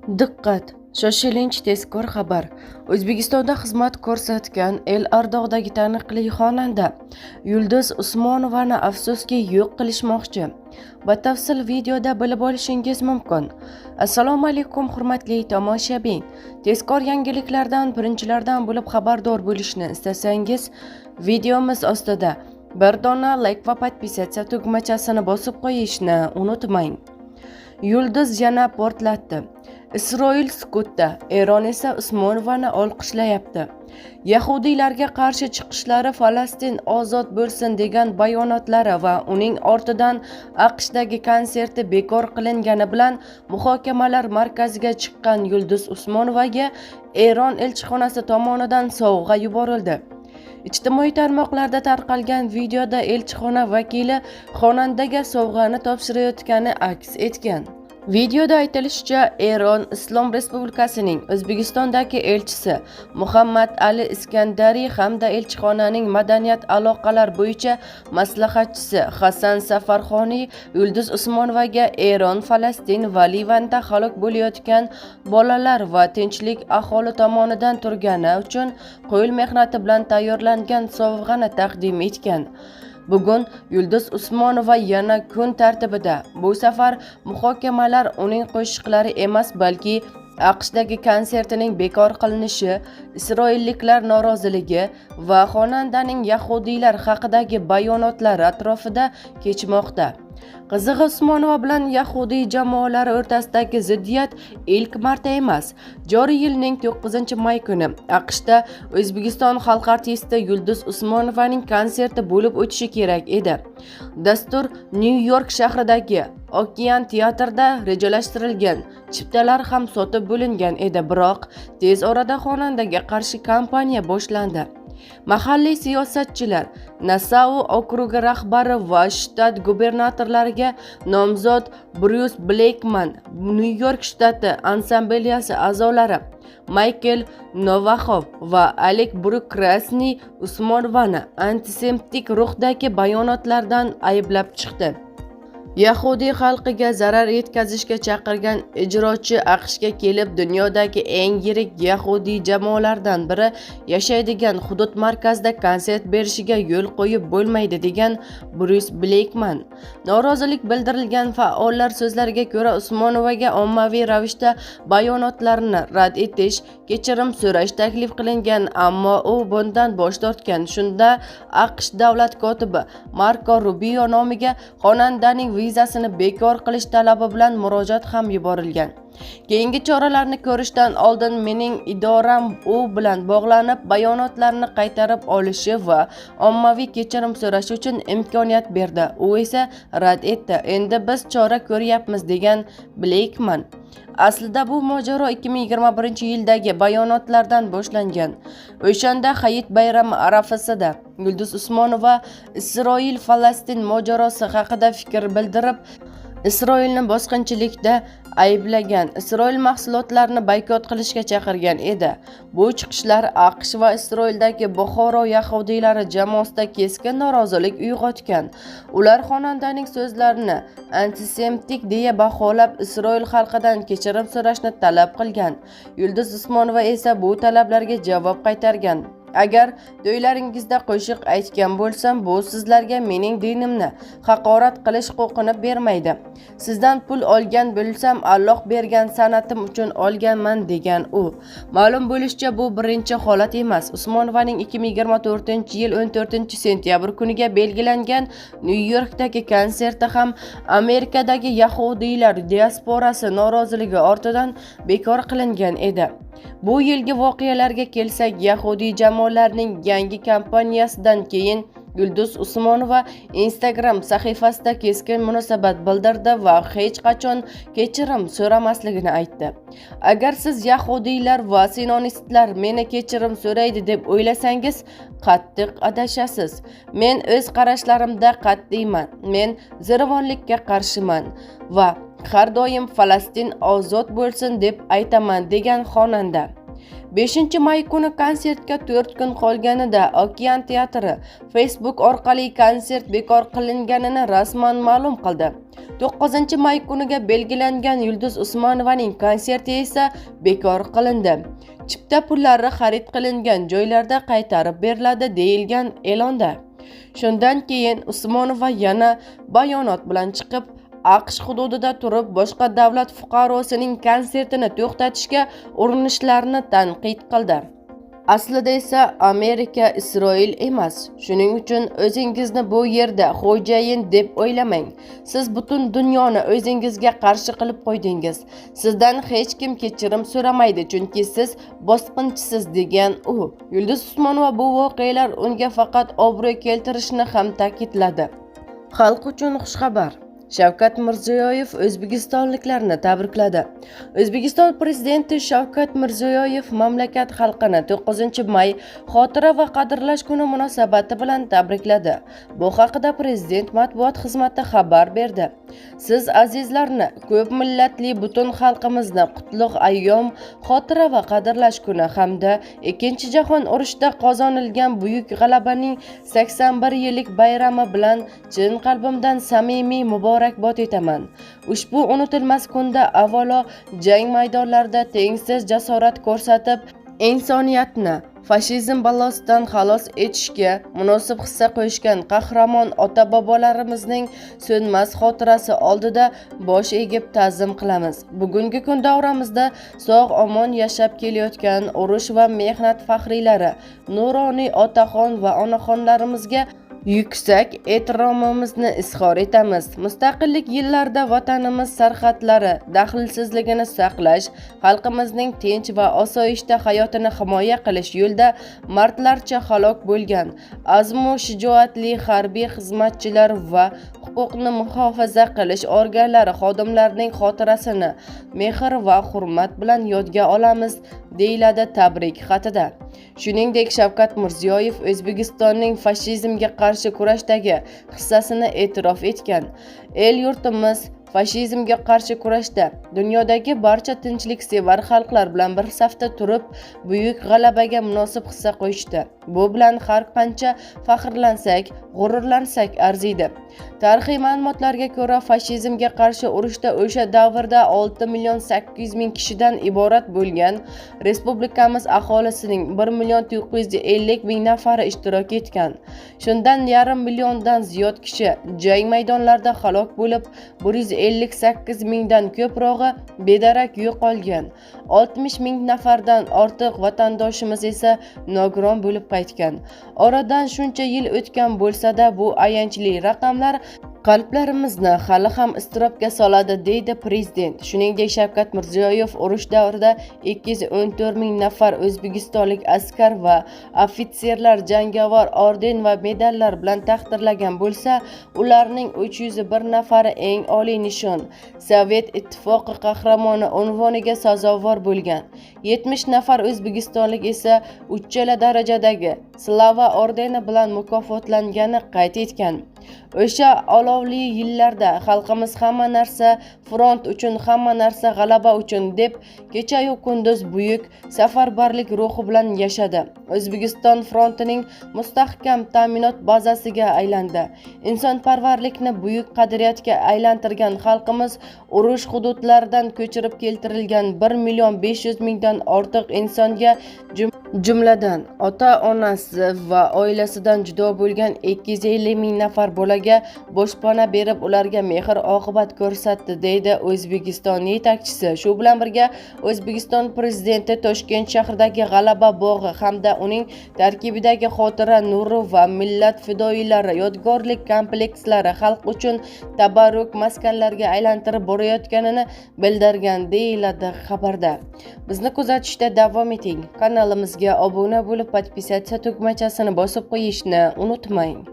Diqqat! Shoshilinch tezkor xabar. O'zbekistonda xizmat ko'rsatgan El Ardog'dagi taniqli xonanda Yulduz Usmonovani afsuski yo'q qilishmoqchi. Batafsil videoda bilib olishingiz mumkin. Assalomu alaykum, hurmatli tomoshabin. Tezkor yangiliklardan birinchilardan bo'lib xabardor bo'lishni istasangiz, videomiz ostida bir dona like va подписаться tugmachasini bosib qo'yishni unutmang. Yulduz yana portlatdi. Isroil sukutda, Eron esa Usmonovani olqishlayapti. Yahudiylarga qarshi chiqishlari, Falastin ozod bo'lsin degan bayonotlari va uning ortidan AQShdagi konserti bekor qilingani bilan muhokamalar markaziga chiqqan Yulduz Usmonovaga Eron elchixonasi tomonidan sovg'a yuborildi. Ijtimoiy tarmoqlarda tarqalgan videoda elchixona vakili xonandaga sovg'ani topshirayotgani aks etgan. Videoda aytilishicha, Eron Islom Respublikasining O'zbekistondagi elchisi Muhammad Ali Iskandariy hamda elchixonaning madaniyat aloqalar bo'yicha maslahatchisi Hasan Safarxoniy Yulduz Usmonovaga Eron, Falastin va Livanda halok bo'layotgan bolalar va tinchlik aholi tomonidan turgani uchun qo'l mehnati bilan tayyorlangan sovg'ani taqdim etgan. Bugun Yulduz Usmonova yana kun tartibida. Bu safar muhokamalar uning qo'shiqlari emas, balki AQShdagi konsertining bekor qilinishi, isroilliklar noroziligi va xonandaning yahudiylar haqidagi bayonotlari atrofida kechmoqda. Qizig'i, Usmonova bilan yahudiy jamoalari o'rtasidagi ziddiyat ilk marta emas. Joriy yilning 9-may kuni AQShda O'zbekiston xalq artisti Yulduz Usmonovaning konserti bo'lib o'tishi kerak edi. Dastur Nyu-York shahridagi Okean teatrida rejalashtirilgan, chiptalar ham sotib bo'lingan edi, biroq tez orada xonandaga qarshi kampaniya boshlandi. Mahalliy siyosatchilar, Nassau okrugi rahbari va shtat gubernatorlariga nomzod Bryus Bleykman, Nyu-York shtati assambleyasi a'zolari Maykel Novakhov va Alek Bruk Krasniy Usmonovani antisemitik ruhdagi bayonotlardan ayblab chiqdi. Yahudiy xalqiga zarar yetkazishga chaqirgan ijrochi AQShga kelib, dunyodagi eng yirik yahudiy jamoalardan biri yashaydigan hudud markazida konsert berishiga yo'l qo'yib bo'lmaydi, degan Bryus Bleykman. Norozilik bildirilgan faollar so'zlariga ko'ra, Usmonovaga ommaviy ravishda bayonotlarni rad etish, kechirim so'rash taklif qilingan, ammo u bundan bosh tortgan. Shunda AQSh davlat kotibi Marko Rubio nomiga xonandaning vizasini bekor qilish talabi bilan murojaat ham yuborilgan. Keyingi choralarni ko'rishdan oldin mening idoram u bilan bog'lanib, bayonotlarni qaytarib olishi va ommaviy kechirim so'rashi uchun imkoniyat berdi. U esa rad etdi. Endi biz chora ko'ryapmiz, degan Bleykman. Aslida bu mojaro 2021 yildagi bayonotlardan boshlangan. O'shanda Hayit bayrami arafasida Yulduz Usmonova Isroil-Falastin mojarosi haqida fikr bildirib, Isroilni bosqinchilikda ayblagan, Isroil mahsulotlarini boykot qilishga chaqirgan edi. Bu chiqishlar AQSh va Isroildagi Buxoro yahudiylari jamoasida keskin norozilik uyg'otgan. Ular xonandaning so'zlarini antisemitik deya baholab, Isroil xalqidan kechirim so'rashni talab qilgan. Yulduz Usmonova esa bu talablarga javob qaytargan. Agar to'ylaringizda qo'shiq aytgan bo'lsam, bu sizlarga mening dinimni haqorat qilish huquqini bermaydi. Sizdan pul olgan bo'lsam, Alloh bergan san'atim uchun olganman, degan u. Ma'lum bo'lishicha, bu birinchi holat emas. Usmonovaning 2024 yil 14 sentyabr kuniga belgilangan Nyu-Yorkdagi konserti ham Amerikadagi yahudiylar diasporasi noroziligi ortidan bekor qilingan edi. Bu yilgi voqealarga kelsak, yahudiy jamoalarning yangi kampaniyasidan keyin Yulduz Usmonova Instagram sahifasida keskin munosabat bildirdi va hech qachon kechirim so'ramasligini aytdi. Agar siz yahudiylar va sionistlar meni kechirim so'raydi deb o'ylasangiz, qattiq adashasiz. Men o'z qarashlarimda qat'iyman. Men zo'ravonlikka qarshiman va har doim Falastin ozod bo'lsin deb aytaman, degan xonanda. 5 may kuni konsertga 4 kun qolganida Okean teatri Facebook orqali konsert bekor qilinganini rasman ma'lum qildi. 9 may kuniga belgilangan Yulduz Usmonovaning konserti esa bekor qilindi. Chipta pullari xarid qilingan joylarda qaytarib beriladi deyilgan e'londa. Shundan keyin Usmonova yana bayonot bilan chiqib, AQSh hududida turib boshqa davlat fuqarosining konsertini to'xtatishga urinishlarini tanqid qildi. Aslida esa Amerika Isroil emas. Shuning uchun o'zingizni bu yerda xo'jayin deb o'ylamang. Siz butun dunyoni o'zingizga qarshi qilib qo'ydingiz. Sizdan hech kim kechirim so'ramaydi, chunki siz bosqinchisiz degan u. Yulduz Usmonova bu voqealar unga faqat obro' keltirishini ham ta'kidladi. Xalq uchun xushxabar. Shavkat Mirziyoyev o'zbekistonliklarni tabrikladi. O'zbekiston prezidenti Shavkat Mirziyoyev mamlakat xalqini 9 may xotira va qadrlash kuni munosabati bilan tabrikladi. Bu haqida prezident matbuot xizmati xabar berdi. Siz azizlarni, ko'p millatli butun xalqimizni qutlug' ayyom, xotira va qadrlash kuni hamda Ikkinchi jahon urushida qozonilgan buyuk g'alabaning 81 yillik bayrami bilan chin qalbimdan samimiy muborakbod etaman. Ushbu unutilmas kunda avvalo jang maydonlarida tengsiz jasorat ko'rsatib, insoniyatni fashizm balosidan xalos etishga munosib hissa qo'shgan qahramon ota-bobolarimizning so'nmas xotirasi oldida bosh egib ta'zim qilamiz. Bugungi kun davramizda sog'-omon yashab kelayotgan urush va mehnat faxriylari, nuroniy otaxon va onaxonlarimizga yuksak ehtiromimizni izhor etamiz. Mustaqillik yillarida vatanimiz sarhadlari daxlsizligini saqlash, xalqimizning tinch va osoyishta hayotini himoya qilish yo'lida mardlarcha halok bo'lgan azmu shijoatli harbiy xizmatchilar va huquqni muhofaza qilish organlari xodimlarining xotirasini mehr va hurmat bilan yodga olamiz, deyiladi tabrik xatida. Shuningdek, Shavkat Mirziyoyev O'zbekistonning fashizmga qarshi kurashdagi hissasini e'tirof etgan. El-yurtimiz fashizmga qarshi kurashda dunyodagi barcha tinchliksevar xalqlar bilan bir safda turib, buyuk g'alabaga munosib hissa qo'shdi. Bu bilan har qancha faxrlansak, g'ururlansak arziydi. Tarixiy ma'lumotlarga ko'ra, fashizmga qarshi urushda o'sha davrda 6 million 800 ming kishidan iborat bo'lgan respublikamiz aholisining 1 million 950 ming nafari ishtirok etgan. Shundan yarim milliondan ziyod kishi jang maydonlarida halok bo'lib, 158 mingdan ko'prog'i bedarak yo'qolgan. 60 ming nafardan ortiq vatandoshimiz esa nogiron bo'lib qaytgan. Oradan shuncha yil o'tgan bo'lsa-da, bu ayanchli raqamlar qalblarimizni hali ham iztirobga soladi, deydi prezident. Shuningdek, Shavkat Mirziyoyev urush davrida 214 ming nafar o'zbekistonlik askar va ofitserlar jangovar orden va medallar bilan taqdirlangan bo'lsa, ularning 301 nafari eng oliy nishon Sovet Ittifoqi qahramoni unvoniga sazovor bo'lgan. 70 nafar o'zbekistonlik esa uchala darajadagi Slava ordeni bilan mukofotlangani qayd etgan. O'sha olovli yillarda xalqimiz hamma narsa front uchun, hamma narsa g'alaba uchun deb kechayu kunduz buyuk safarbarlik ruhi bilan yashadi. O'zbekiston frontining mustahkam ta'minot bazasiga aylandi. Insonparvarlikni buyuk qadriyatga aylantirgan xalqimiz urush hududlaridan ko'chirib keltirilgan 1 million 500 mingdan ortiq insonga, jumladan ota-onasi va oilasidan judo bo'lgan 250 ming nafar bolaga boshpana berib, ularga mehr oqibat ko'rsatdi, deydi O'zbekiston yetakchisi. Shu bilan birga O'zbekiston prezidenti Toshkent shahridagi G'alaba bog'i hamda uning tarkibidagi Xotira nuri va Millat fidoyilari yodgorlik komplekslari xalq uchun tabarruk maskanlarga aylantirib borayotganini bildirgan, deyiladi xabarda. Bizni kuzatishda davom eting. Kanalimizga obuna bo'lib, подписаться tugmachasini bosib qo'yishni unutmang.